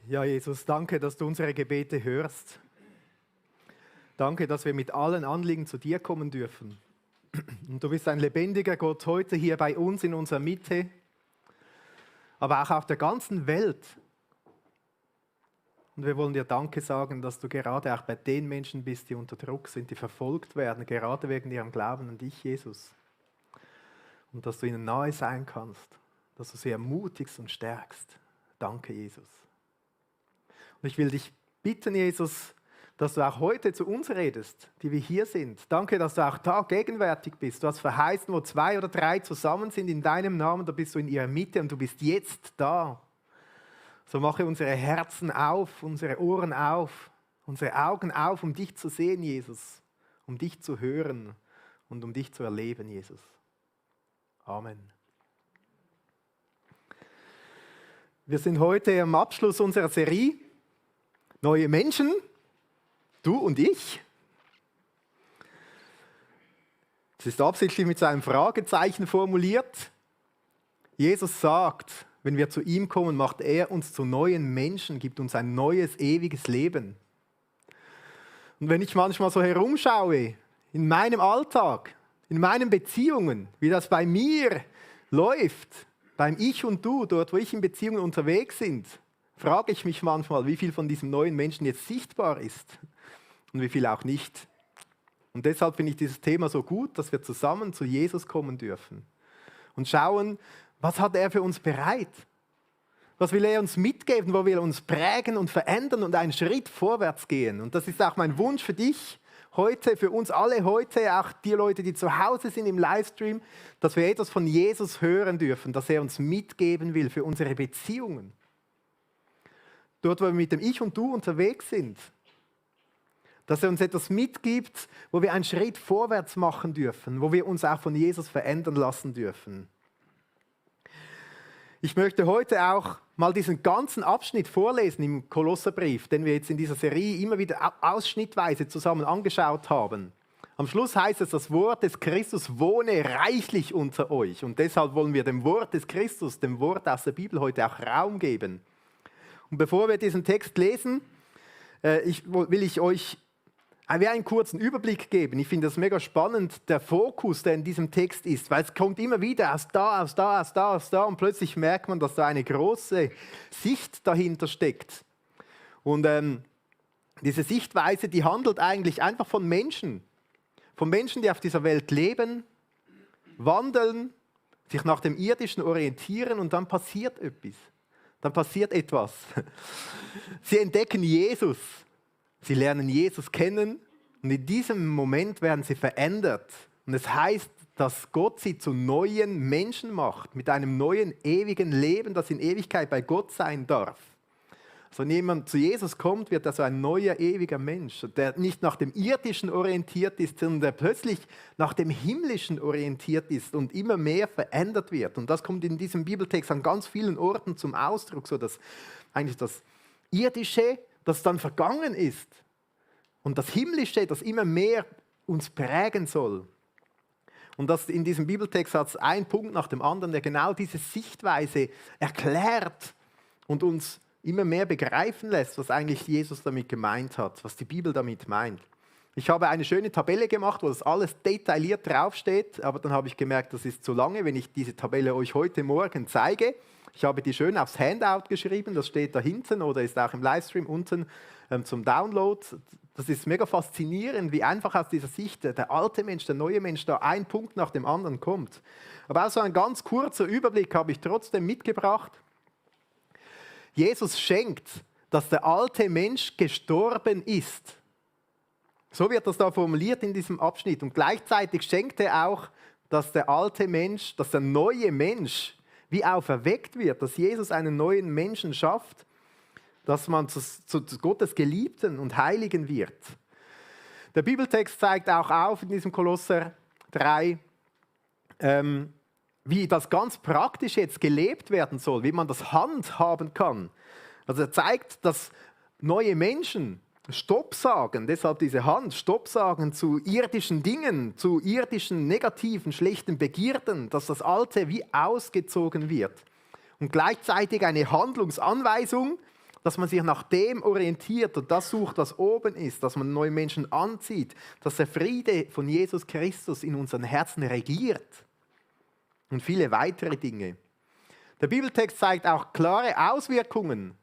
Ja, Jesus, danke, dass du unsere Gebete hörst. Danke, dass wir mit allen Anliegen zu dir kommen dürfen. Und du bist ein lebendiger Gott heute hier bei uns in unserer Mitte, aber auch auf der ganzen Welt. Und wir wollen dir Danke sagen, dass du gerade auch bei den Menschen bist, die unter Druck sind, die verfolgt werden, gerade wegen ihrem Glauben an dich, Jesus. Und dass du ihnen nahe sein kannst, dass du sie ermutigst und stärkst. Danke, Jesus. Und ich will dich bitten, Jesus, dass du auch heute zu uns redest, die wir hier sind. Danke, dass du auch da gegenwärtig bist. Du hast verheißen, wo 2 oder 3 zusammen sind in deinem Namen, da bist du in ihrer Mitte und du bist jetzt da. So mache unsere Herzen auf, unsere Ohren auf, unsere Augen auf, um dich zu sehen, Jesus, um dich zu hören und um dich zu erleben, Jesus. Amen. Wir sind heute am Abschluss unserer Serie Neue Menschen, du und ich. Es ist absichtlich mit so einem Fragezeichen formuliert. Jesus sagt, wenn wir zu ihm kommen, macht er uns zu neuen Menschen, gibt uns ein neues, ewiges Leben. Und wenn ich manchmal so herumschaue, in meinem Alltag, in meinen Beziehungen, wie das bei mir läuft, beim Ich und Du, dort wo ich in Beziehungen unterwegs bin, frage ich mich manchmal, wie viel von diesem neuen Menschen jetzt sichtbar ist und wie viel auch nicht. Und deshalb finde ich dieses Thema so gut, dass wir zusammen zu Jesus kommen dürfen und schauen, was hat er für uns bereit? Was will er uns mitgeben, wo wir uns prägen und verändern und einen Schritt vorwärts gehen? Und das ist auch mein Wunsch für dich heute, für uns alle heute, auch die Leute, die zu Hause sind im Livestream, dass wir etwas von Jesus hören dürfen, dass er uns mitgeben will für unsere Beziehungen. Dort, wo wir mit dem Ich und Du unterwegs sind. Dass er uns etwas mitgibt, wo wir einen Schritt vorwärts machen dürfen, wo wir uns auch von Jesus verändern lassen dürfen. Ich möchte heute auch mal diesen ganzen Abschnitt vorlesen im Kolosserbrief, den wir jetzt in dieser Serie immer wieder ausschnittweise zusammen angeschaut haben. Am Schluss heißt es, das Wort des Christus wohne reichlich unter euch. Und deshalb wollen wir dem Wort des Christus, dem Wort aus der Bibel heute auch Raum geben. Und bevor wir diesen Text lesen, will ich euch wie einen kurzen Überblick geben. Ich finde das mega spannend, der Fokus, der in diesem Text ist, weil es kommt immer wieder aus da und plötzlich merkt man, dass da eine große Sicht dahinter steckt. Und diese Sichtweise, die handelt eigentlich einfach von Menschen, die auf dieser Welt leben, wandeln, sich nach dem Irdischen orientieren und dann passiert etwas. Sie entdecken Jesus. Sie lernen Jesus kennen und in diesem Moment werden sie verändert. Und es heißt, dass Gott sie zu neuen Menschen macht, mit einem neuen, ewigen Leben, das in Ewigkeit bei Gott sein darf. Also wenn jemand zu Jesus kommt, wird er so ein neuer, ewiger Mensch, der nicht nach dem Irdischen orientiert ist, sondern der plötzlich nach dem Himmlischen orientiert ist und immer mehr verändert wird. Und das kommt in diesem Bibeltext an ganz vielen Orten zum Ausdruck, so dass eigentlich das Irdische, das dann vergangen ist, und das Himmlische, das immer mehr uns prägen soll. Und das in diesem Bibeltext hat es ein Punkt nach dem anderen, der genau diese Sichtweise erklärt und uns immer mehr begreifen lässt, was eigentlich Jesus damit gemeint hat, was die Bibel damit meint. Ich habe eine schöne Tabelle gemacht, wo das alles detailliert draufsteht, aber dann habe ich gemerkt, das ist zu lange, wenn ich diese Tabelle euch heute Morgen zeige. Ich habe die schön aufs Handout geschrieben, das steht da hinten oder ist auch im Livestream unten zum Download. Das ist mega faszinierend, wie einfach aus dieser Sicht der alte Mensch, der neue Mensch da ein Punkt nach dem anderen kommt. Aber auch so ein ganz kurzer Überblick habe ich trotzdem mitgebracht. Jesus schenkt, dass der alte Mensch gestorben ist. So wird das da formuliert in diesem Abschnitt. Und gleichzeitig schenkt er auch, dass der alte Mensch, dass der neue Mensch wie auferweckt wird, dass Jesus einen neuen Menschen schafft, dass man zu Gottes Geliebten und Heiligen wird. Der Bibeltext zeigt auch auf in diesem Kolosser 3, wie das ganz praktisch jetzt gelebt werden soll, wie man das handhaben kann. Also er zeigt, dass neue Menschen Stopp sagen, deshalb diese Hand, Stopp sagen zu irdischen Dingen, zu irdischen, negativen, schlechten Begierden, dass das Alte wie ausgezogen wird. Und gleichzeitig eine Handlungsanweisung, dass man sich nach dem orientiert und das sucht, was oben ist, dass man neue Menschen anzieht, dass der Friede von Jesus Christus in unseren Herzen regiert und viele weitere Dinge. Der Bibeltext zeigt auch klare Auswirkungen.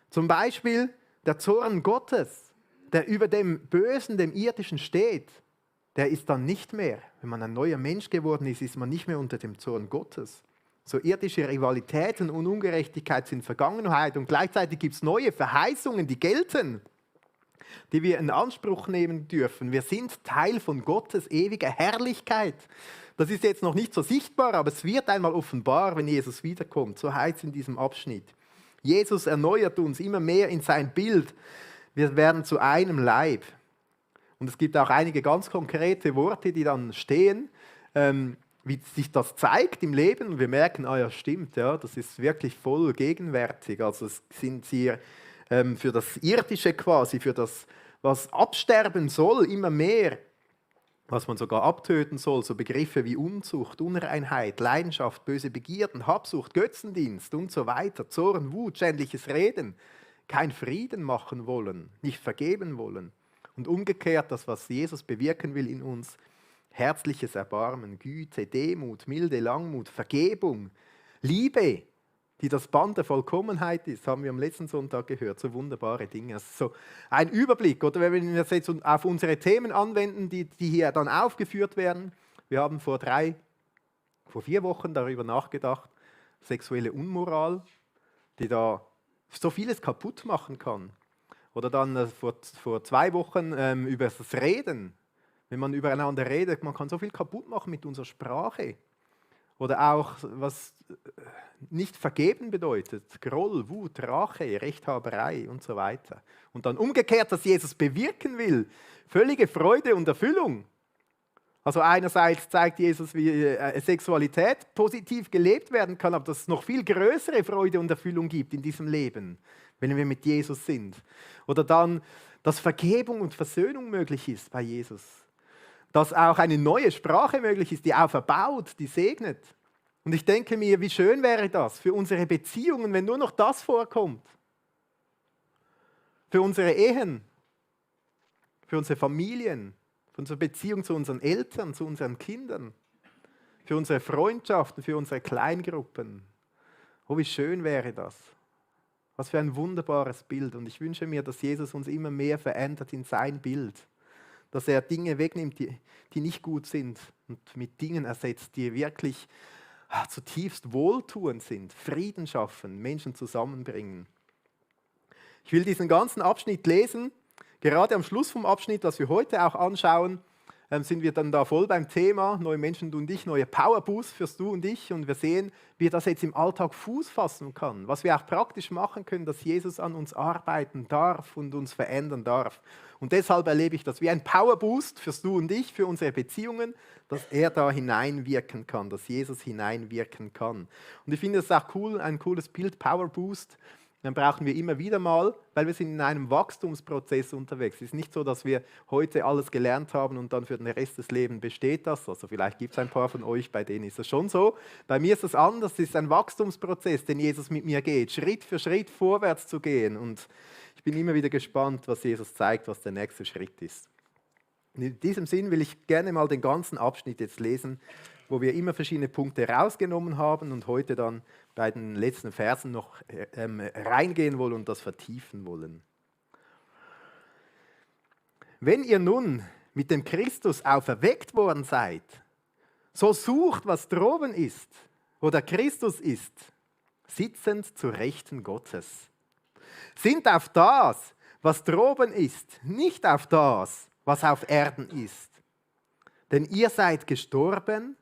Zum Beispiel der Zorn Gottes, der über dem Bösen, dem Irdischen steht, der ist dann nicht mehr. Wenn man ein neuer Mensch geworden ist, ist man nicht mehr unter dem Zorn Gottes. So irdische Rivalitäten und Ungerechtigkeit sind Vergangenheit und gleichzeitig gibt es neue Verheißungen, die gelten, die wir in Anspruch nehmen dürfen. Wir sind Teil von Gottes ewiger Herrlichkeit. Das ist jetzt noch nicht so sichtbar, aber es wird einmal offenbar, wenn Jesus wiederkommt. So heißt es in diesem Abschnitt. Jesus erneuert uns immer mehr in sein Bild. Wir werden zu einem Leib. Und es gibt auch einige ganz konkrete Worte, die dann stehen, wie sich das zeigt im Leben. Und wir merken, ja stimmt, ja, das ist wirklich voll gegenwärtig. Also es sind hier für das Irdische quasi, für das, was absterben soll, immer mehr, was man sogar abtöten soll, so Begriffe wie Unzucht, Unreinheit, Leidenschaft, böse Begierden, Habsucht, Götzendienst und so weiter, Zorn, Wut, schändliches Reden, kein Frieden machen wollen, nicht vergeben wollen. Und umgekehrt, das, was Jesus bewirken will in uns, herzliches Erbarmen, Güte, Demut, Milde, Langmut, Vergebung, Liebe, die das Band der Vollkommenheit ist, haben wir am letzten Sonntag gehört, so wunderbare Dinge. Also so ein Überblick, oder wenn wir das jetzt auf unsere Themen anwenden, die hier dann aufgeführt werden. Wir haben vor 4 Wochen darüber nachgedacht, sexuelle Unmoral, die da so vieles kaputt machen kann. Oder dann vor 2 Wochen über das Reden. Wenn man übereinander redet, man kann so viel kaputt machen mit unserer Sprache. Oder auch, was nicht vergeben bedeutet, Groll, Wut, Rache, Rechthaberei und so weiter. Und dann umgekehrt, dass Jesus bewirken will, völlige Freude und Erfüllung. Also einerseits zeigt Jesus, wie Sexualität positiv gelebt werden kann, aber dass es noch viel größere Freude und Erfüllung gibt in diesem Leben, wenn wir mit Jesus sind. Oder dann, dass Vergebung und Versöhnung möglich ist bei Jesus. Dass auch eine neue Sprache möglich ist, die auferbaut, die segnet. Und ich denke mir, wie schön wäre das für unsere Beziehungen, wenn nur noch das vorkommt. Für unsere Ehen, für unsere Familien, für unsere Beziehung zu unseren Eltern, zu unseren Kindern, für unsere Freundschaften, für unsere Kleingruppen. Oh, wie schön wäre das. Was für ein wunderbares Bild. Und ich wünsche mir, dass Jesus uns immer mehr verändert in sein Bild. Dass er Dinge wegnimmt, die nicht gut sind und mit Dingen ersetzt, die wirklich zutiefst wohltuend sind, Frieden schaffen, Menschen zusammenbringen. Ich will diesen ganzen Abschnitt lesen. Gerade am Schluss vom Abschnitt, was wir heute auch anschauen, sind wir dann da voll beim Thema neue Menschen, du und ich, neue Powerboost fürs Du und ich. Und wir sehen, wie das jetzt im Alltag Fuß fassen kann, was wir auch praktisch machen können, dass Jesus an uns arbeiten darf und uns verändern darf. Und deshalb erlebe ich das wie ein Powerboost fürs Du und ich, für unsere Beziehungen, dass er da hineinwirken kann, dass Jesus hineinwirken kann. Und ich finde das auch cool, ein cooles Bild, Powerboost. Dann brauchen wir immer wieder mal, weil wir sind in einem Wachstumsprozess unterwegs. Es ist nicht so, dass wir heute alles gelernt haben und dann für den Rest des Lebens besteht das. Also vielleicht gibt es ein paar von euch, bei denen ist das schon so. Bei mir ist es anders, es ist ein Wachstumsprozess, den Jesus mit mir geht, Schritt für Schritt vorwärts zu gehen. Und ich bin immer wieder gespannt, was Jesus zeigt, was der nächste Schritt ist. Und in diesem Sinn will ich gerne mal den ganzen Abschnitt jetzt lesen, wo wir immer verschiedene Punkte rausgenommen haben und heute dann bei den letzten Versen noch reingehen wollen und das vertiefen wollen. Wenn ihr nun mit dem Christus auferweckt worden seid, so sucht, was droben ist, wo der Christus ist, sitzend zur Rechten Gottes. Sind auf das, was droben ist, nicht auf das, was auf Erden ist. Denn ihr seid gestorben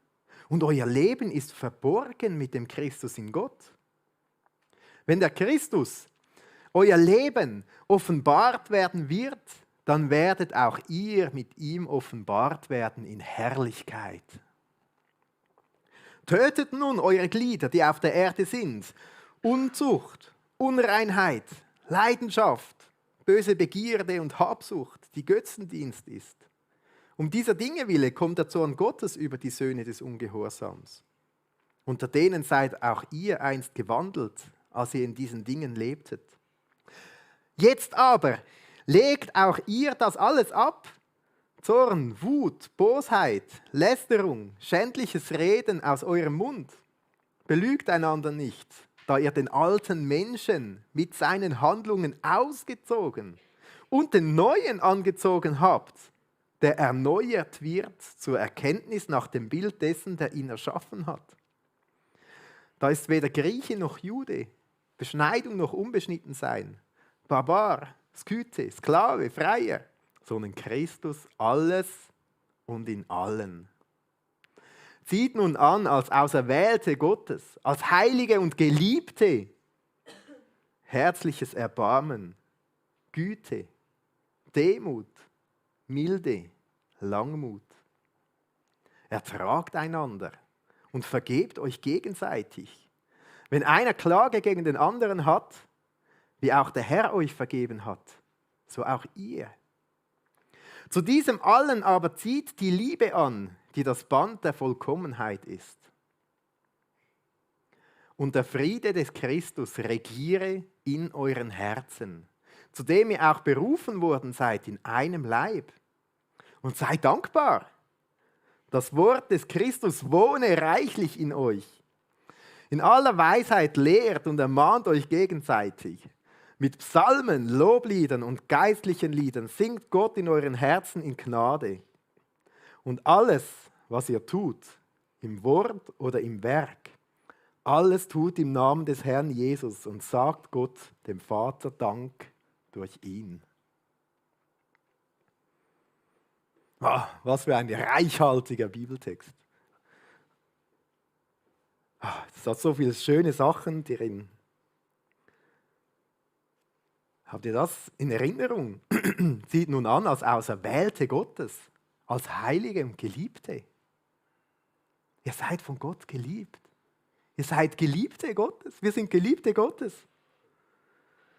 und euer Leben ist verborgen mit dem Christus in Gott. Wenn der Christus, euer Leben, offenbart werden wird, dann werdet auch ihr mit ihm offenbart werden in Herrlichkeit. Tötet nun eure Glieder, die auf der Erde sind, Unzucht, Unreinheit, Leidenschaft, böse Begierde und Habsucht, die Götzendienst ist. Um dieser Dinge willen kommt der Zorn Gottes über die Söhne des Ungehorsams. Unter denen seid auch ihr einst gewandelt, als ihr in diesen Dingen lebtet. Jetzt aber legt auch ihr das alles ab. Zorn, Wut, Bosheit, Lästerung, schändliches Reden aus eurem Mund. Belügt einander nicht, da ihr den alten Menschen mit seinen Handlungen ausgezogen und den neuen angezogen habt, der erneuert wird zur Erkenntnis nach dem Bild dessen, der ihn erschaffen hat. Da ist weder Grieche noch Jude, Beschneidung noch Unbeschnittensein, Barbar, Skythe, Sklave, Freier, sondern Christus alles und in allen. Zieht nun an als Auserwählte Gottes, als Heilige und Geliebte, herzliches Erbarmen, Güte, Demut, Milde, Langmut. Ertragt einander und vergebt euch gegenseitig. Wenn einer Klage gegen den anderen hat, wie auch der Herr euch vergeben hat, so auch ihr. Zu diesem allen aber zieht die Liebe an, die das Band der Vollkommenheit ist. Und der Friede des Christus regiere in euren Herzen, zu dem ihr auch berufen worden seid in einem Leib. Und seid dankbar. Das Wort des Christus wohne reichlich in euch. In aller Weisheit lehrt und ermahnt euch gegenseitig. Mit Psalmen, Lobliedern und geistlichen Liedern singt Gott in euren Herzen in Gnade. Und alles, was ihr tut, im Wort oder im Werk, alles tut im Namen des Herrn Jesus und sagt Gott, dem Vater, Dank durch ihn. Was für ein reichhaltiger Bibeltext. Es hat so viele schöne Sachen drin. Habt ihr das in Erinnerung? Sieht nun an als Auserwählte Gottes, als Heilige und Geliebte. Ihr seid von Gott geliebt. Ihr seid Geliebte Gottes. Wir sind Geliebte Gottes.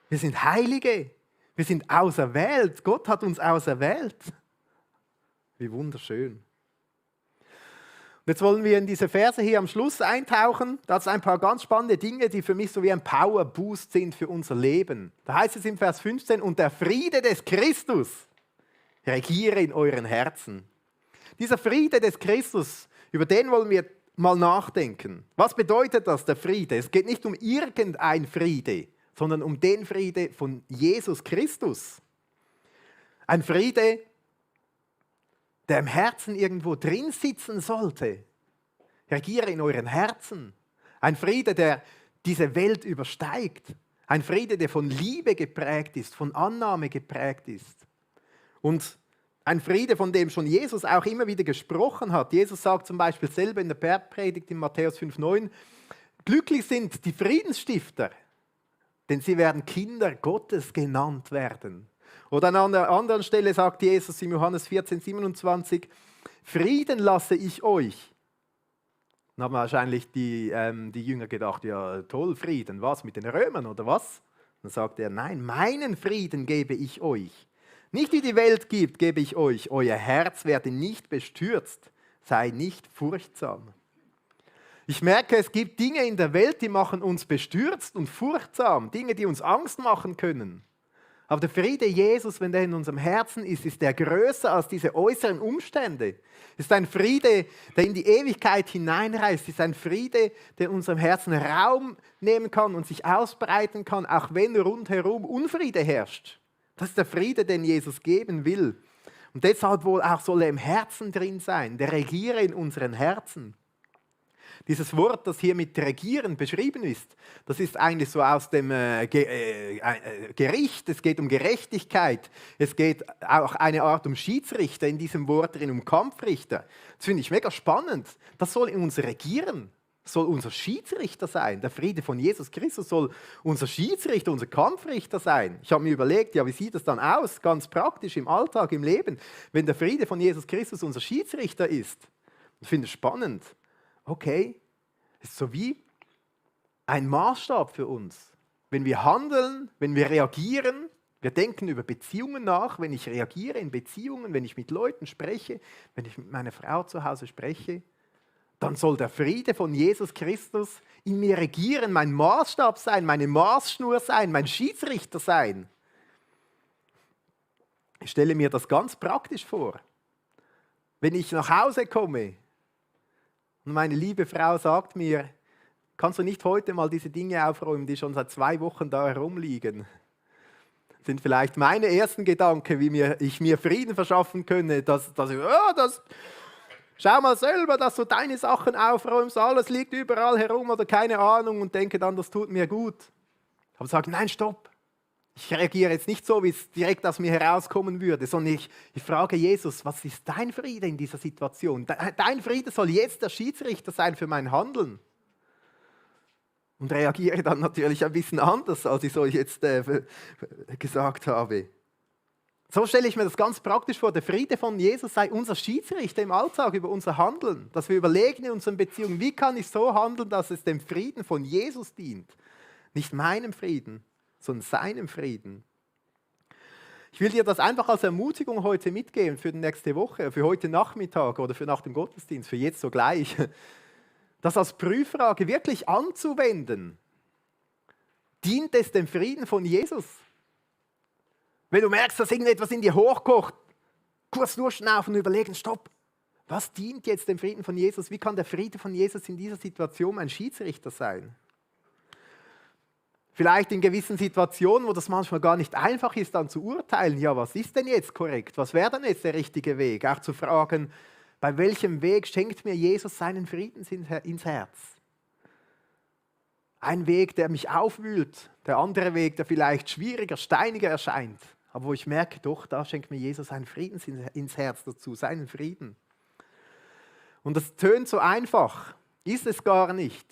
Wir sind Heilige. Wir sind auserwählt. Gott hat uns auserwählt. Wie wunderschön. Und jetzt wollen wir in diese Verse hier am Schluss eintauchen. Da sind ein paar ganz spannende Dinge, die für mich so wie ein Power-Boost sind für unser Leben. Da heißt es im Vers 15, und der Friede des Christus regiere in euren Herzen. Dieser Friede des Christus, über den wollen wir mal nachdenken. Was bedeutet das, der Friede? Es geht nicht um irgendein Friede, sondern um den Friede von Jesus Christus. Ein Friede, der im Herzen irgendwo drin sitzen sollte. Regiere in euren Herzen. Ein Friede, der diese Welt übersteigt. Ein Friede, der von Liebe geprägt ist, von Annahme geprägt ist. Und ein Friede, von dem schon Jesus auch immer wieder gesprochen hat. Jesus sagt zum Beispiel selber in der Bergpredigt in Matthäus 5,9, glücklich sind die Friedensstifter, denn sie werden Kinder Gottes genannt werden. Oder an einer anderen Stelle sagt Jesus in Johannes 14,27, Frieden lasse ich euch. Dann haben wahrscheinlich die Jünger gedacht, ja toll, Frieden, was, mit den Römern oder was? Dann sagt er, nein, meinen Frieden gebe ich euch. Nicht wie die Welt gibt, gebe ich euch. Euer Herz werde nicht bestürzt, sei nicht furchtsam. Ich merke, es gibt Dinge in der Welt, die machen uns bestürzt und furchtsam. Dinge, die uns Angst machen können. Aber der Friede Jesus, wenn der in unserem Herzen ist der größer als diese äußeren Umstände. Ist ein Friede, der in die Ewigkeit hineinreißt. Ist ein Friede, der in unserem Herzen Raum nehmen kann und sich ausbreiten kann, auch wenn rundherum Unfriede herrscht. Das ist der Friede, den Jesus geben will. Und deshalb wohl auch soll er im Herzen drin sein. Der regiere in unseren Herzen. Dieses Wort, das hier mit Regieren beschrieben ist, das ist eigentlich so aus dem Gericht. Es geht um Gerechtigkeit. Es geht auch eine Art um Schiedsrichter in diesem Wort drin, um Kampfrichter. Das finde ich mega spannend. Das soll in uns regieren. Das soll unser Schiedsrichter sein. Der Friede von Jesus Christus soll unser Schiedsrichter, unser Kampfrichter sein. Ich habe mir überlegt, ja, wie sieht das dann aus, ganz praktisch im Alltag, im Leben, wenn der Friede von Jesus Christus unser Schiedsrichter ist. Ich finde es spannend. Okay, es ist so wie ein Maßstab für uns. Wenn wir handeln, wenn wir reagieren, wir denken über Beziehungen nach, wenn ich reagiere in Beziehungen, wenn ich mit Leuten spreche, wenn ich mit meiner Frau zu Hause spreche, dann soll der Friede von Jesus Christus in mir regieren, mein Maßstab sein, meine Maßschnur sein, mein Schiedsrichter sein. Ich stelle mir das ganz praktisch vor. Wenn ich nach Hause komme und meine liebe Frau sagt mir, kannst du nicht heute mal diese Dinge aufräumen, die schon seit 2 Wochen da herumliegen? Das sind vielleicht meine ersten Gedanken, wie ich mir Frieden verschaffen könne, schau mal selber, dass du deine Sachen aufräumst, alles liegt überall herum oder keine Ahnung und denke dann, das tut mir gut. Aber sage, nein, stopp. Ich reagiere jetzt nicht so, wie es direkt aus mir herauskommen würde, sondern ich frage Jesus, was ist dein Friede in dieser Situation? Dein Friede soll jetzt der Schiedsrichter sein für mein Handeln. Und reagiere dann natürlich ein bisschen anders, als ich so jetzt gesagt habe. So stelle ich mir das ganz praktisch vor. Der Friede von Jesus sei unser Schiedsrichter im Alltag über unser Handeln. Dass wir überlegen in unseren Beziehungen, wie kann ich so handeln, dass es dem Frieden von Jesus dient. Nicht meinem Frieden, sondern seinem Frieden. Ich will dir das einfach als Ermutigung heute mitgeben für die nächste Woche, für heute Nachmittag oder für nach dem Gottesdienst, für jetzt so gleich. Das als Prüffrage wirklich anzuwenden. Dient es dem Frieden von Jesus? Wenn du merkst, dass irgendetwas in dir hochkocht, kurz durchschnaufen und überlegen, stopp, was dient jetzt dem Frieden von Jesus? Wie kann der Friede von Jesus in dieser Situation mein Schiedsrichter sein? Vielleicht in gewissen Situationen, wo das manchmal gar nicht einfach ist, dann zu urteilen, ja, was ist denn jetzt korrekt? Was wäre denn jetzt der richtige Weg? Auch zu fragen, bei welchem Weg schenkt mir Jesus seinen Frieden ins Herz? Ein Weg, der mich aufwühlt, der andere Weg, der vielleicht schwieriger, steiniger erscheint, aber wo ich merke, doch, da schenkt mir Jesus seinen Frieden ins Herz dazu, seinen Frieden. Und das tönt so einfach, ist es gar nicht,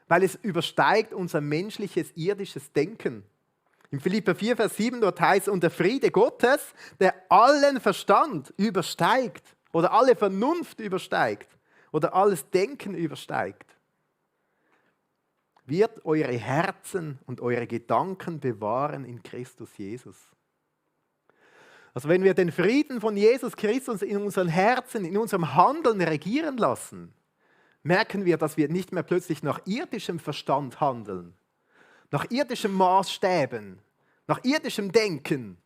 weil es übersteigt unser menschliches, irdisches Denken. In Philipper 4, Vers 7 dort heißt es, und der Friede Gottes, der allen Verstand übersteigt oder alle Vernunft übersteigt oder alles Denken übersteigt, wird eure Herzen und eure Gedanken bewahren in Christus Jesus. Also wenn wir den Frieden von Jesus Christus in unseren Herzen, in unserem Handeln regieren lassen, merken wir, dass wir nicht mehr plötzlich nach irdischem Verstand handeln, nach irdischen Maßstäben, nach irdischem Denken,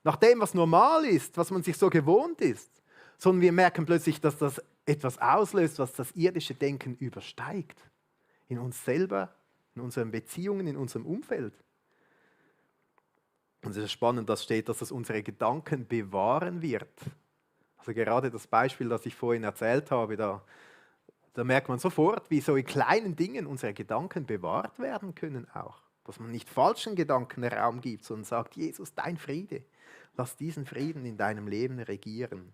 nach dem, was normal ist, was man sich so gewohnt ist, sondern wir merken plötzlich, dass das etwas auslöst, was das irdische Denken übersteigt. In uns selber, in unseren Beziehungen, in unserem Umfeld. Und es ist spannend, dass steht, dass es unsere Gedanken bewahren wird. Also gerade das Beispiel, das ich vorhin erzählt habe, da merkt man sofort, wie so in kleinen Dingen unsere Gedanken bewahrt werden können auch. Dass man nicht falschen Gedanken Raum gibt, sondern sagt, Jesus, dein Friede, lass diesen Frieden in deinem Leben regieren.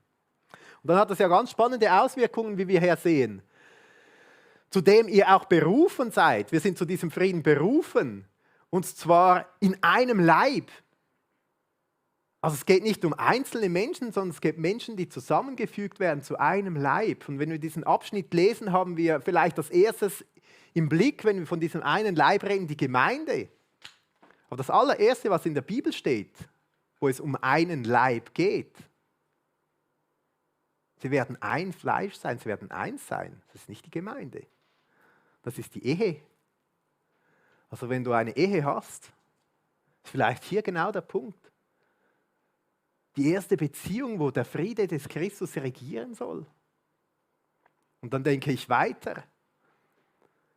Und dann hat das ja ganz spannende Auswirkungen, wie wir hier sehen. Zu dem ihr auch berufen seid. Wir sind zu diesem Frieden berufen. Und zwar in einem Leib. Also es geht nicht um einzelne Menschen, sondern es geht Menschen, die zusammengefügt werden zu einem Leib. Und wenn wir diesen Abschnitt lesen, haben wir vielleicht als erstes im Blick, wenn wir von diesem einen Leib reden, die Gemeinde. Aber das allererste, was in der Bibel steht, wo es um einen Leib geht, sie werden ein Fleisch sein, sie werden eins sein. Das ist nicht die Gemeinde. Das ist die Ehe. Also wenn du eine Ehe hast, ist vielleicht hier genau der Punkt. Die erste Beziehung, wo der Friede des Christus regieren soll. Und dann denke ich weiter.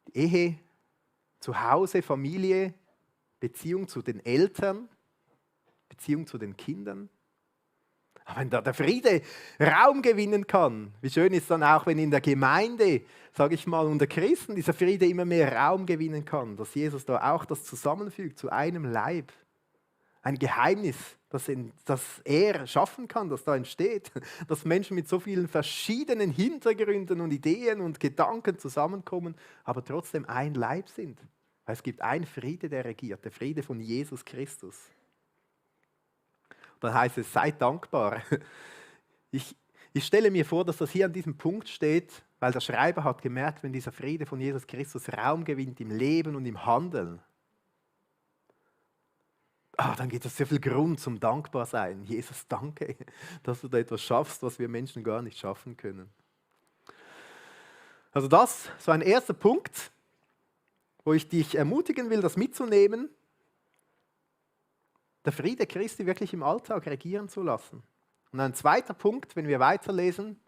Die Ehe, zu Hause, Familie, Beziehung zu den Eltern, Beziehung zu den Kindern. Aber wenn da der Friede Raum gewinnen kann, wie schön ist dann auch, wenn in der Gemeinde, sage ich mal, unter Christen dieser Friede immer mehr Raum gewinnen kann, dass Jesus da auch das zusammenfügt zu einem Leib. Ein Geheimnis, das er schaffen kann, das da entsteht, dass Menschen mit so vielen verschiedenen Hintergründen und Ideen und Gedanken zusammenkommen, aber trotzdem ein Leib sind. Weil es gibt einen Friede, der regiert, der Friede von Jesus Christus. Dann heißt es, seid dankbar. Ich stelle mir vor, dass das hier an diesem Punkt steht, weil der Schreiber hat gemerkt, wenn dieser Friede von Jesus Christus Raum gewinnt im Leben und im Handeln, dann gibt es sehr viel Grund zum Dankbarsein. Jesus, danke, dass du da etwas schaffst, was wir Menschen gar nicht schaffen können. Also das, so ein erster Punkt, wo ich dich ermutigen will, das mitzunehmen, der Friede Christi wirklich im Alltag regieren zu lassen. Und ein zweiter Punkt, wenn wir weiterlesen,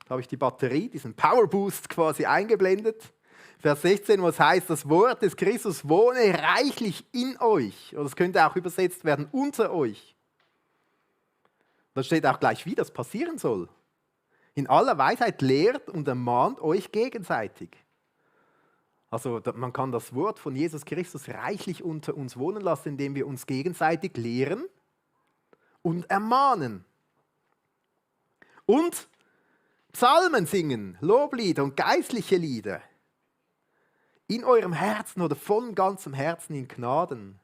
da habe ich die Batterie, diesen Power Boost quasi eingeblendet. Vers 16, was heißt, das Wort des Christus wohne reichlich in euch. Oder es könnte auch übersetzt werden, unter euch. Da steht auch gleich, wie das passieren soll. In aller Weisheit lehrt und ermahnt euch gegenseitig. Also man kann das Wort von Jesus Christus reichlich unter uns wohnen lassen, indem wir uns gegenseitig lehren und ermahnen. Und Psalmen singen, Loblieder und geistliche Lieder. In eurem Herzen oder von ganzem Herzen in Gnaden.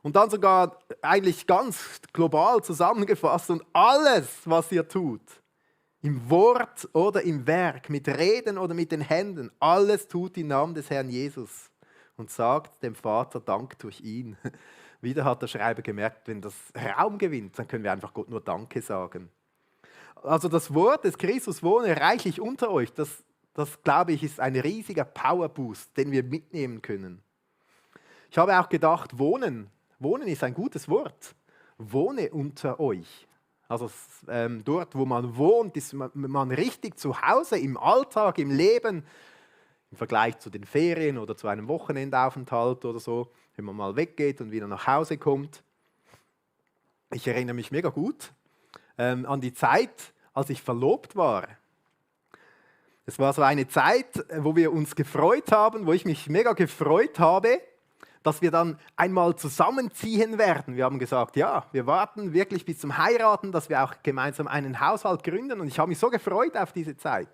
Und dann sogar eigentlich ganz global zusammengefasst und alles, was ihr tut, im Wort oder im Werk, mit Reden oder mit den Händen, alles tut im Namen des Herrn Jesus und sagt dem Vater Dank durch ihn. Wieder hat der Schreiber gemerkt, wenn das Raum gewinnt, dann können wir einfach Gott nur Danke sagen. Also das Wort des Christus wohne reichlich unter euch, das glaube ich, ist ein riesiger Powerboost, den wir mitnehmen können. Ich habe auch gedacht, wohnen ist ein gutes Wort. Wohne unter euch. Also dort, wo man wohnt, ist man richtig zu Hause, im Alltag, im Leben, im Vergleich zu den Ferien oder zu einem Wochenendaufenthalt oder so, wenn man mal weggeht und wieder nach Hause kommt. Ich erinnere mich mega gut an die Zeit, als ich verlobt war. Es war so eine Zeit, wo wir uns gefreut haben, wo ich mich mega gefreut habe, dass wir dann einmal zusammenziehen werden. Wir haben gesagt, ja, wir warten wirklich bis zum Heiraten, dass wir auch gemeinsam einen Haushalt gründen. Und ich habe mich so gefreut auf diese Zeit.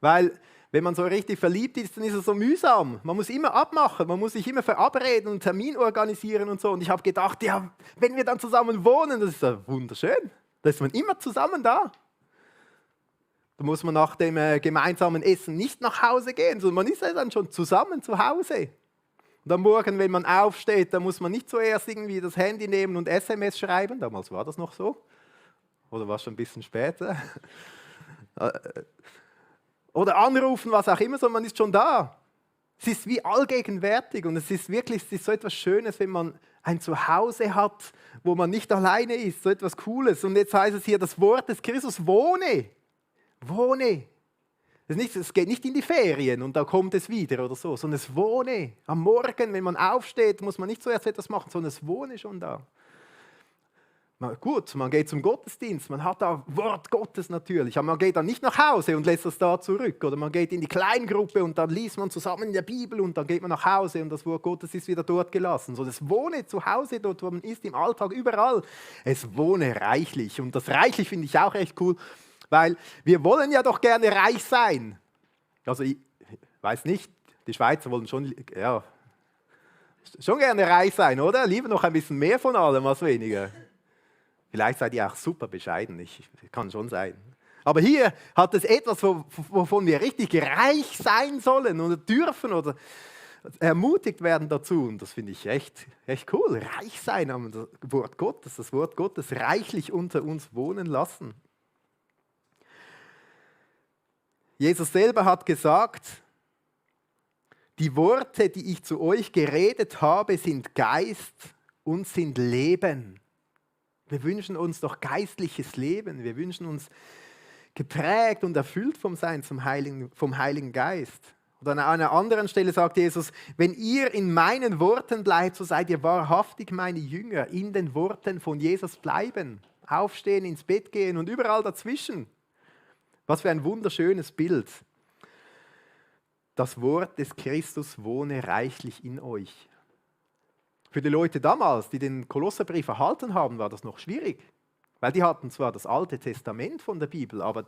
Weil, wenn man so richtig verliebt ist, dann ist es so mühsam. Man muss immer abmachen, man muss sich immer verabreden und einen Termin organisieren und so. Und ich habe gedacht, ja, wenn wir dann zusammen wohnen, das ist ja wunderschön. Da ist man immer zusammen da. Da muss man nach dem gemeinsamen Essen nicht nach Hause gehen, sondern man ist ja dann schon zusammen zu Hause. Und am Morgen, wenn man aufsteht, da muss man nicht zuerst irgendwie das Handy nehmen und SMS schreiben. Damals war das noch so. Oder war es schon ein bisschen später? Oder anrufen, was auch immer, sondern man ist schon da. Es ist wie allgegenwärtig und es ist so etwas Schönes, wenn man ein Zuhause hat, wo man nicht alleine ist, so etwas Cooles. Und jetzt heißt es hier, das Wort des Christus wohne. Wohne. Es geht nicht in die Ferien und da kommt es wieder oder so, sondern es wohne. Am Morgen, wenn man aufsteht, muss man nicht zuerst etwas machen, sondern es wohne schon da. Gut, man geht zum Gottesdienst, man hat da Wort Gottes natürlich, aber man geht dann nicht nach Hause und lässt das da zurück. Oder man geht in die Kleingruppe und dann liest man zusammen in der Bibel und dann geht man nach Hause und das Wort Gottes ist wieder dort gelassen. So, das wohne zu Hause, dort wo man ist, im Alltag, überall. Es wohne reichlich und das reichlich finde ich auch echt cool. Weil wir wollen ja doch gerne reich sein. Also ich weiß nicht, die Schweizer wollen schon gerne reich sein, oder? Lieber noch ein bisschen mehr von allem als weniger. Vielleicht seid ihr auch super bescheiden, kann schon sein. Aber hier hat es etwas, wovon wir richtig reich sein sollen oder dürfen oder ermutigt werden dazu. Und das finde ich echt cool. Reich sein am Wort Gottes, das Wort Gottes reichlich unter uns wohnen lassen. Jesus selber hat gesagt, die Worte, die ich zu euch geredet habe, sind Geist und sind Leben. Wir wünschen uns doch geistliches Leben. Wir wünschen uns geprägt und erfüllt vom Heiligen Geist. Oder an einer anderen Stelle sagt Jesus, wenn ihr in meinen Worten bleibt, so seid ihr wahrhaftig meine Jünger. In den Worten von Jesus bleiben. Aufstehen, ins Bett gehen und überall dazwischen. Was für ein wunderschönes Bild. Das Wort des Christus wohne reichlich in euch. Für die Leute damals, die den Kolosserbrief erhalten haben, war das noch schwierig. Weil die hatten zwar das Alte Testament von der Bibel, aber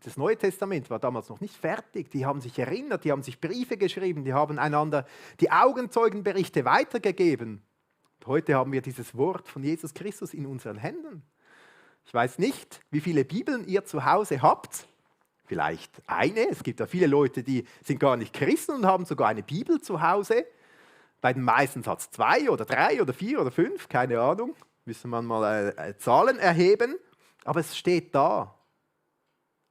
das Neue Testament war damals noch nicht fertig. Die haben sich erinnert, die haben sich Briefe geschrieben, die haben einander die Augenzeugenberichte weitergegeben. Und heute haben wir dieses Wort von Jesus Christus in unseren Händen. Ich weiß nicht, wie viele Bibeln ihr zu Hause habt. Vielleicht eine. Es gibt ja viele Leute, die sind gar nicht Christen und haben sogar eine Bibel zu Hause. Bei den meisten hat es 2 oder 3 oder 4 oder 5, keine Ahnung. Müssen wir mal Zahlen erheben. Aber es steht da.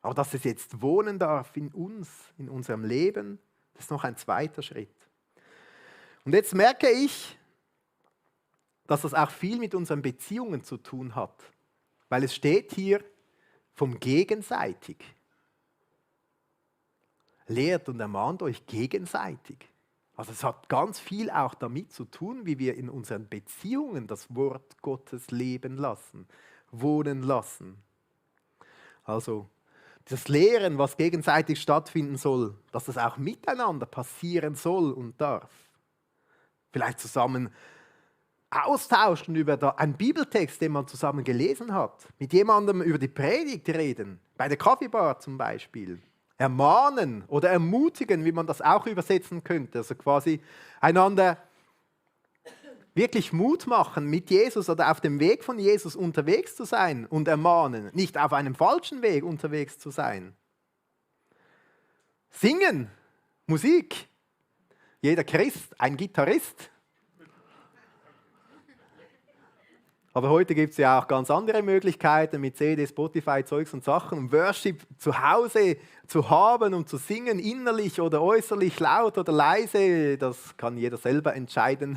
Aber dass es jetzt wohnen darf in uns, in unserem Leben, das ist noch ein zweiter Schritt. Und jetzt merke ich, dass das auch viel mit unseren Beziehungen zu tun hat. Weil es steht hier, vom gegenseitig. Lehrt und ermahnt euch gegenseitig. Also es hat ganz viel auch damit zu tun, wie wir in unseren Beziehungen das Wort Gottes leben lassen, wohnen lassen. Also das Lehren, was gegenseitig stattfinden soll, dass das auch miteinander passieren soll und darf. Vielleicht zusammen austauschen über einen Bibeltext, den man zusammen gelesen hat. Mit jemandem über die Predigt reden, bei der Kaffeebar zum Beispiel. Ermahnen oder ermutigen, wie man das auch übersetzen könnte. Also quasi einander wirklich Mut machen, mit Jesus oder auf dem Weg von Jesus unterwegs zu sein und ermahnen, nicht auf einem falschen Weg unterwegs zu sein. Singen, Musik. Jeder Christ, ein Gitarrist. Aber heute gibt es ja auch ganz andere Möglichkeiten mit CD, Spotify, Zeugs und Sachen, um Worship zu Hause zu haben und zu singen, innerlich oder äußerlich, laut oder leise. Das kann jeder selber entscheiden.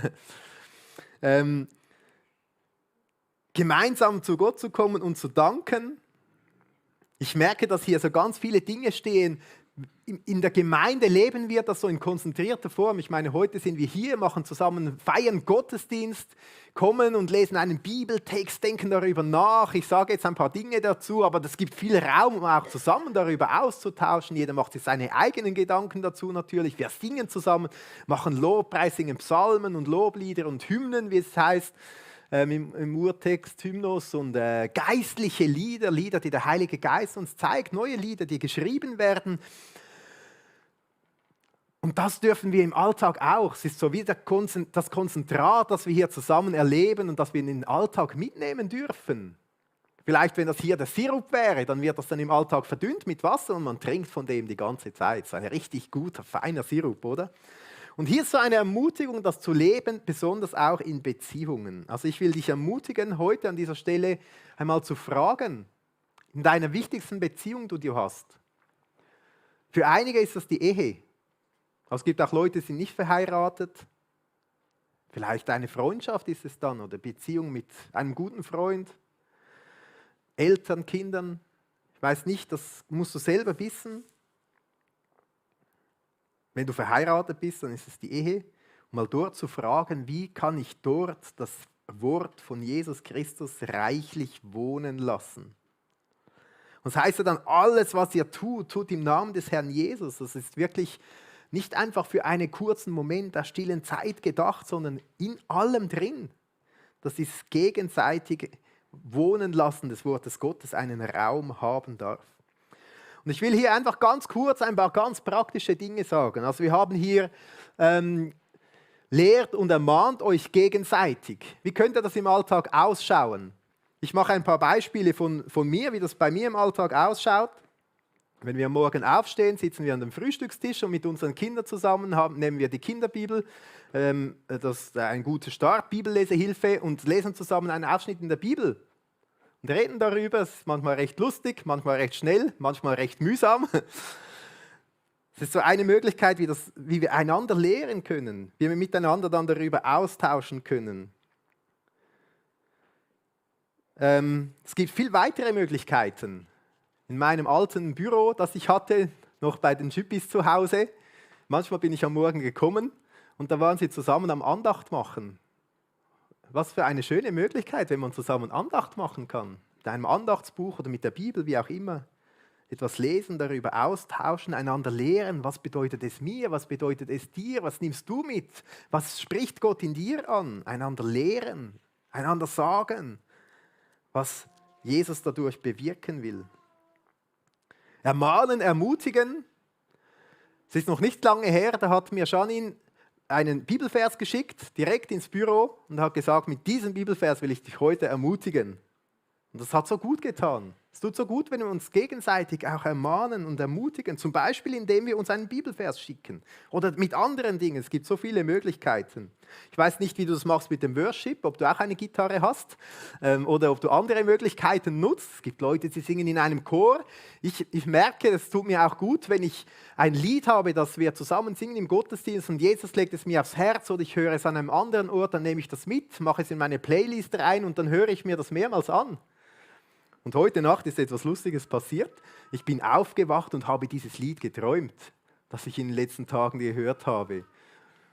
Gemeinsam zu Gott zu kommen und zu danken. Ich merke, dass hier so ganz viele Dinge stehen. In der Gemeinde leben wir das so in konzentrierter Form. Ich meine, heute sind wir hier, machen zusammen, feiern Gottesdienst, kommen und lesen einen Bibeltext, denken darüber nach. Ich sage jetzt ein paar Dinge dazu, aber es gibt viel Raum, um auch zusammen darüber auszutauschen. Jeder macht sich seine eigenen Gedanken dazu natürlich. Wir singen zusammen, machen Lobpreis, singen Psalmen und Loblieder und Hymnen, wie es heißt. Im Urtext Hymnos und geistliche Lieder, Lieder, die der Heilige Geist uns zeigt, neue Lieder, die geschrieben werden. Und das dürfen wir im Alltag auch. Es ist so wie das Konzentrat, das wir hier zusammen erleben und das wir in den Alltag mitnehmen dürfen. Vielleicht, wenn das hier der Sirup wäre, dann wird das dann im Alltag verdünnt mit Wasser und man trinkt von dem die ganze Zeit. So ein richtig guter, feiner Sirup, oder? Und hier ist so eine Ermutigung, das zu leben, besonders auch in Beziehungen. Also ich will dich ermutigen, heute an dieser Stelle einmal zu fragen, in deiner wichtigsten Beziehung, die du hast. Für einige ist das die Ehe. Also es gibt auch Leute, die sind nicht verheiratet. Vielleicht eine Freundschaft ist es dann oder Beziehung mit einem guten Freund, Eltern, Kindern. Ich weiß nicht, das musst du selber wissen. Wenn du verheiratet bist, dann ist es die Ehe. Um mal dort zu fragen, wie kann ich dort das Wort von Jesus Christus reichlich wohnen lassen? Und das heißt ja dann, alles, was ihr tut, tut im Namen des Herrn Jesus. Das ist wirklich nicht einfach für einen kurzen Moment der stillen Zeit gedacht, sondern in allem drin. Das ist gegenseitig Wohnen lassen des Wortes Gottes einen Raum haben darf. Und ich will hier einfach ganz kurz ein paar ganz praktische Dinge sagen. Also wir haben hier, lehrt und ermahnt euch gegenseitig. Wie könnte das im Alltag ausschauen? Ich mache ein paar Beispiele von mir, wie das bei mir im Alltag ausschaut. Wenn wir morgen aufstehen, sitzen wir an dem Frühstückstisch und mit unseren Kindern zusammen nehmen wir die Kinderbibel, das ist ein guter Start, Bibellesehilfe, und lesen zusammen einen Ausschnitt in der Bibel. Und reden darüber, es ist manchmal recht lustig, manchmal recht schnell, manchmal recht mühsam. Es ist so eine Möglichkeit, wie wir einander lehren können, wie wir miteinander dann darüber austauschen können. Es gibt viel weitere Möglichkeiten. In meinem alten Büro, das ich hatte, noch bei den Chippies zu Hause, manchmal bin ich am Morgen gekommen und da waren sie zusammen am Andacht machen. Was für eine schöne Möglichkeit, wenn man zusammen Andacht machen kann. Mit einem Andachtsbuch oder mit der Bibel, wie auch immer. Etwas lesen, darüber austauschen, einander lehren. Was bedeutet es mir? Was bedeutet es dir? Was nimmst du mit? Was spricht Gott in dir an? Einander lehren, einander sagen, was Jesus dadurch bewirken will. Ermahnen, ermutigen. Es ist noch nicht lange her, da hat mir Janine einen Bibelvers geschickt, direkt ins Büro, und hat gesagt, mit diesem Bibelvers will ich dich heute ermutigen. Und das hat so gut getan. Es tut so gut, wenn wir uns gegenseitig auch ermahnen und ermutigen, zum Beispiel indem wir uns einen Bibelvers schicken oder mit anderen Dingen. Es gibt so viele Möglichkeiten. Ich weiß nicht, wie du das machst mit dem Worship, ob du auch eine Gitarre hast oder ob du andere Möglichkeiten nutzt. Es gibt Leute, die singen in einem Chor. Ich merke, es tut mir auch gut, wenn ich ein Lied habe, das wir zusammen singen im Gottesdienst und Jesus legt es mir aufs Herz oder ich höre es an einem anderen Ort, dann nehme ich das mit, mache es in meine Playlist rein und dann höre ich mir das mehrmals an. Und heute Nacht ist etwas Lustiges passiert. Ich bin aufgewacht und habe dieses Lied geträumt, das ich in den letzten Tagen gehört habe.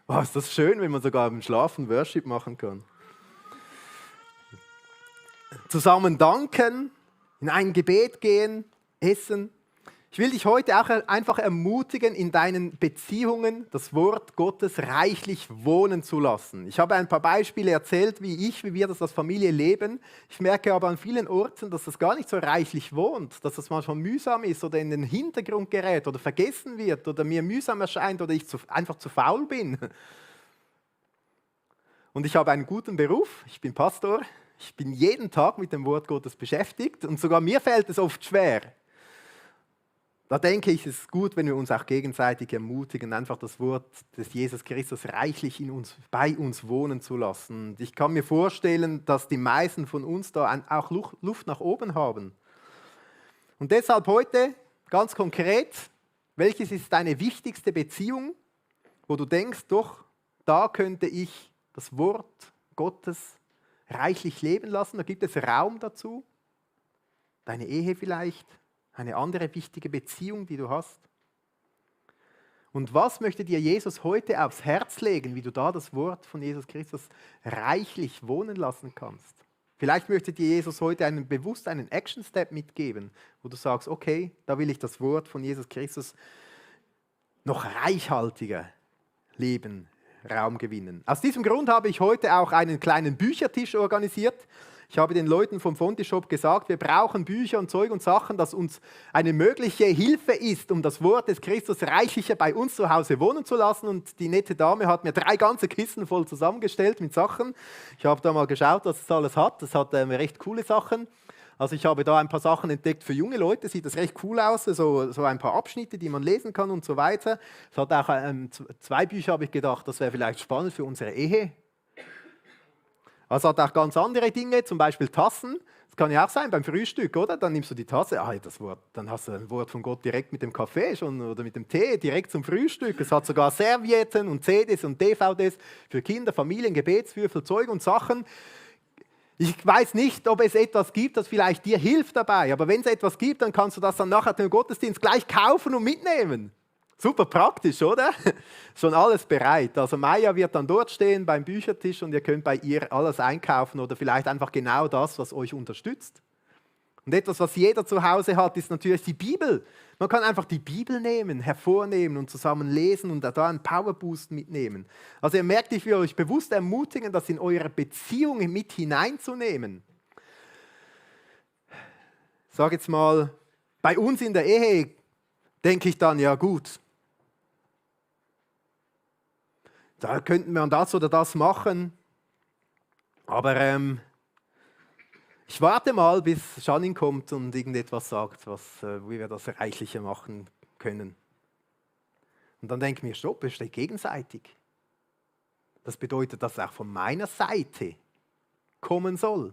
Oh, ist das schön, wenn man sogar im Schlafen Worship machen kann. Zusammen danken, in ein Gebet gehen, essen. Ich will dich heute auch einfach ermutigen, in deinen Beziehungen das Wort Gottes reichlich wohnen zu lassen. Ich habe ein paar Beispiele erzählt, wie wir das als Familie leben. Ich merke aber an vielen Orten, dass das gar nicht so reichlich wohnt, dass das manchmal mühsam ist oder in den Hintergrund gerät oder vergessen wird oder mir mühsam erscheint oder ich einfach zu faul bin. Und ich habe einen guten Beruf, ich bin Pastor, ich bin jeden Tag mit dem Wort Gottes beschäftigt und sogar mir fällt es oft schwer. Da denke ich, es ist gut, wenn wir uns auch gegenseitig ermutigen, einfach das Wort des Jesus Christus reichlich bei uns wohnen zu lassen. Und ich kann mir vorstellen, dass die meisten von uns da auch Luft nach oben haben. Und deshalb heute ganz konkret, welches ist deine wichtigste Beziehung, wo du denkst, doch, da könnte ich das Wort Gottes reichlich leben lassen, da gibt es Raum dazu. Deine Ehe vielleicht. Eine andere wichtige Beziehung, die du hast. Und was möchte dir Jesus heute aufs Herz legen, wie du da das Wort von Jesus Christus reichlich wohnen lassen kannst? Vielleicht möchte dir Jesus heute bewusst einen Action-Step mitgeben, wo du sagst, okay, da will ich das Wort von Jesus Christus noch reichhaltiger leben, Raum gewinnen. Aus diesem Grund habe ich heute auch einen kleinen Büchertisch organisiert. Ich habe den Leuten vom Fontishop gesagt, wir brauchen Bücher und Zeug und Sachen, das uns eine mögliche Hilfe ist, um das Wort des Christus reichlicher bei uns zu Hause wohnen zu lassen. Und die nette Dame hat mir 3 ganze Kisten voll zusammengestellt mit Sachen. Ich habe da mal geschaut, was es alles hat. Das hat recht coole Sachen. Also ich habe da ein paar Sachen entdeckt für junge Leute, sieht das recht cool aus, so ein paar Abschnitte, die man lesen kann und so weiter. Es hat auch 2 Bücher, habe ich gedacht, das wäre vielleicht spannend für unsere Ehe. Also hat auch ganz andere Dinge, zum Beispiel Tassen. Das kann ja auch sein beim Frühstück, oder? Dann nimmst du die Tasse, das Wort, dann hast du ein Wort von Gott direkt mit dem Kaffee schon oder mit dem Tee, direkt zum Frühstück. Es hat sogar Servietten und CDs und DVDs für Kinder, Familien, Gebetswürfel, Zeug und Sachen. Ich weiß nicht, ob es etwas gibt, das vielleicht dir hilft dabei, aber wenn es etwas gibt, dann kannst du das dann nachher dem Gottesdienst gleich kaufen und mitnehmen. Super praktisch, oder? Schon alles bereit. Also Maya wird dann dort stehen beim Büchertisch und ihr könnt bei ihr alles einkaufen oder vielleicht einfach genau das, was euch unterstützt. Und etwas, was jeder zu Hause hat, ist natürlich die Bibel. Man kann einfach die Bibel nehmen, hervornehmen und zusammen lesen und da einen Powerboost mitnehmen. Also ihr merkt, ich will euch bewusst ermutigen, das in eure Beziehung mit hineinzunehmen. Ich sage jetzt mal, bei uns in der Ehe denke ich dann, ja gut, da könnten wir das oder das machen, aber ich warte mal, bis Janine kommt und irgendetwas sagt, wie wir das reichlicher machen können. Und dann denke ich mir, stopp, es steht gegenseitig. Das bedeutet, dass auch von meiner Seite kommen soll,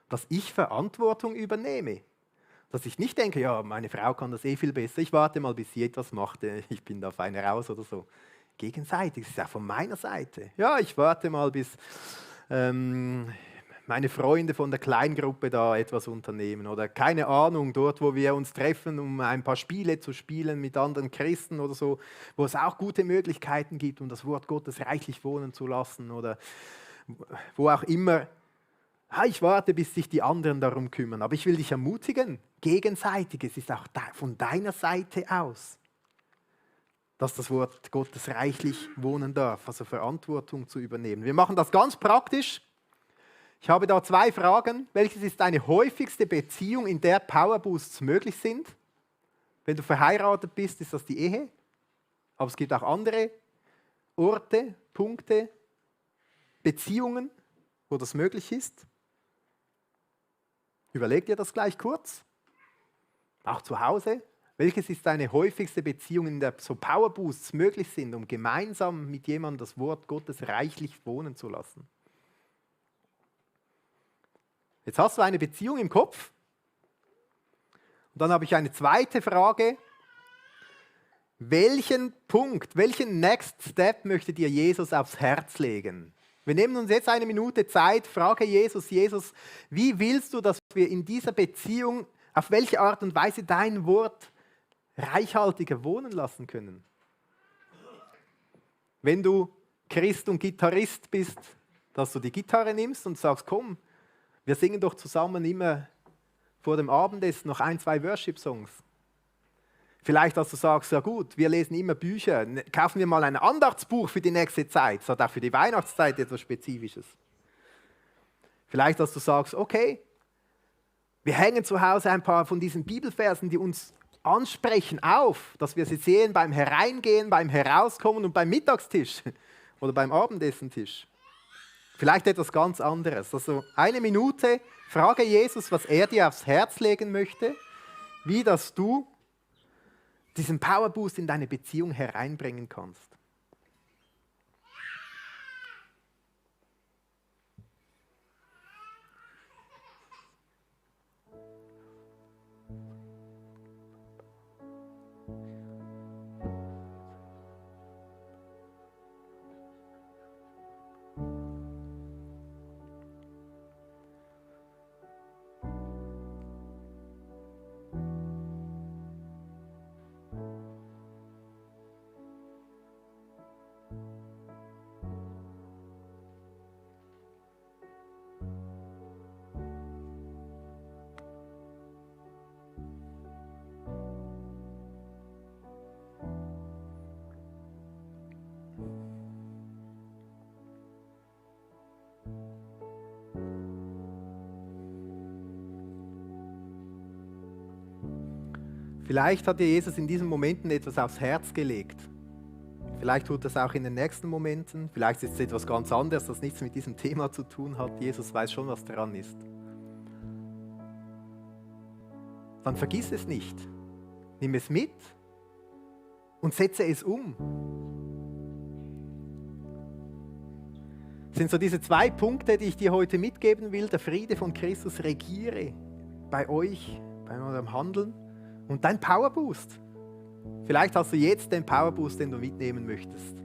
dass ich Verantwortung übernehme. Dass ich nicht denke, ja, meine Frau kann das viel besser, ich warte mal, bis sie etwas macht, ich bin da feiner raus oder so. Gegenseitig, das ist auch von meiner Seite. Ja, ich warte mal, bis meine Freunde von der Kleingruppe da etwas unternehmen oder keine Ahnung, dort, wo wir uns treffen, um ein paar Spiele zu spielen mit anderen Christen oder so, wo es auch gute Möglichkeiten gibt, um das Wort Gottes reichlich wohnen zu lassen oder wo auch immer. Ich warte, bis sich die anderen darum kümmern. Aber ich will dich ermutigen, gegenseitig, es ist auch von deiner Seite aus, dass das Wort Gottes reichlich wohnen darf, also Verantwortung zu übernehmen. Wir machen das ganz praktisch. Ich habe da 2 Fragen. Welches ist deine häufigste Beziehung, in der Powerboosts möglich sind? Wenn du verheiratet bist, ist das die Ehe. Aber es gibt auch andere Orte, Punkte, Beziehungen, wo das möglich ist. Überleg dir das gleich kurz. Auch zu Hause. Welches ist deine häufigste Beziehung, in der so Powerboosts möglich sind, um gemeinsam mit jemandem das Wort Gottes reichlich wohnen zu lassen? Jetzt hast du eine Beziehung im Kopf. Und dann habe ich eine zweite Frage. Welchen Punkt, welchen Next Step möchte dir Jesus aufs Herz legen? Wir nehmen uns jetzt eine Minute Zeit, frage Jesus, Jesus, wie willst du, dass wir in dieser Beziehung, auf welche Art und Weise dein Wort reichhaltiger wohnen lassen können? Wenn du Christ und Gitarrist bist, dass du die Gitarre nimmst und sagst, komm, wir singen doch zusammen immer vor dem Abendessen noch 1, 2 Worship-Songs. Vielleicht, dass du sagst, ja gut, wir lesen immer Bücher, kaufen wir mal ein Andachtsbuch für die nächste Zeit. Es hat auch für die Weihnachtszeit etwas Spezifisches. Vielleicht, dass du sagst, okay, wir hängen zu Hause ein paar von diesen Bibelversen, die uns ansprechen, auf, dass wir sie sehen beim Hereingehen, beim Herauskommen und beim Mittagstisch oder beim Abendessentisch. Vielleicht etwas ganz anderes. Also eine Minute, frage Jesus, was er dir aufs Herz legen möchte, wie dass du diesen Powerboost in deine Beziehung hereinbringen kannst. Vielleicht hat dir Jesus in diesen Momenten etwas aufs Herz gelegt. Vielleicht tut das auch in den nächsten Momenten. Vielleicht ist es etwas ganz anderes, das nichts mit diesem Thema zu tun hat. Jesus weiß schon, was dran ist. Dann vergiss es nicht. Nimm es mit und setze es um. Das sind so diese 2 Punkte, die ich dir heute mitgeben will. Der Friede von Christus regiere bei euch, bei eurem Handeln. Und dein Powerboost. Vielleicht hast du jetzt den Powerboost, den du mitnehmen möchtest.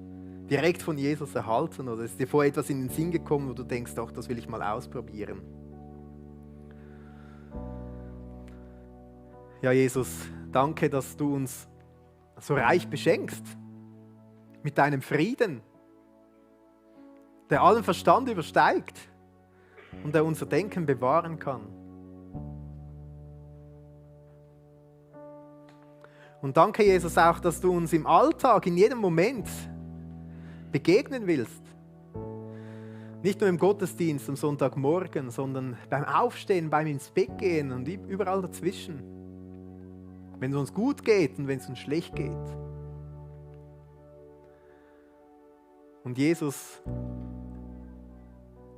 Direkt von Jesus erhalten oder ist dir vorher etwas in den Sinn gekommen, wo du denkst, doch, das will ich mal ausprobieren. Ja, Jesus, danke, dass du uns so reich beschenkst mit deinem Frieden, der allen Verstand übersteigt und der unser Denken bewahren kann. Und danke, Jesus, auch, dass du uns im Alltag, in jedem Moment begegnen willst. Nicht nur im Gottesdienst am Sonntagmorgen, sondern beim Aufstehen, beim ins Bett gehen und überall dazwischen. Wenn es uns gut geht und wenn es uns schlecht geht. Und Jesus,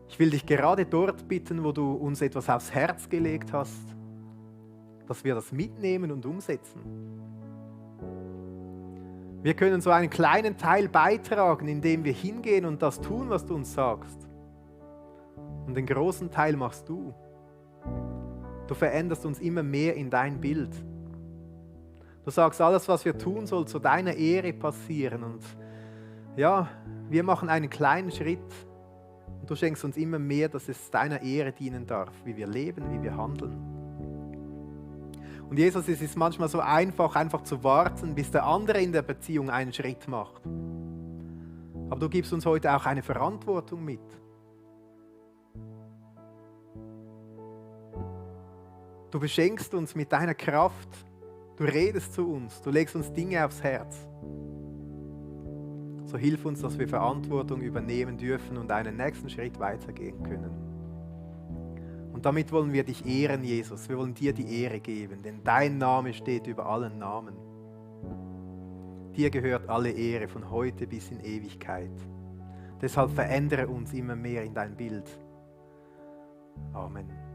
ich will dich gerade dort bitten, wo du uns etwas aufs Herz gelegt hast, dass wir das mitnehmen und umsetzen. Wir können so einen kleinen Teil beitragen, indem wir hingehen und das tun, was du uns sagst. Und den großen Teil machst du. Du veränderst uns immer mehr in dein Bild. Du sagst, alles, was wir tun, soll zu deiner Ehre passieren. Und ja, wir machen einen kleinen Schritt. Und du schenkst uns immer mehr, dass es deiner Ehre dienen darf, wie wir leben, wie wir handeln. Und Jesus, es ist manchmal so einfach zu warten, bis der andere in der Beziehung einen Schritt macht. Aber du gibst uns heute auch eine Verantwortung mit. Du beschenkst uns mit deiner Kraft. Du redest zu uns. Du legst uns Dinge aufs Herz. So hilf uns, dass wir Verantwortung übernehmen dürfen und einen nächsten Schritt weitergehen können. Und damit wollen wir dich ehren, Jesus. Wir wollen dir die Ehre geben, denn dein Name steht über allen Namen. Dir gehört alle Ehre von heute bis in Ewigkeit. Deshalb verändere uns immer mehr in dein Bild. Amen.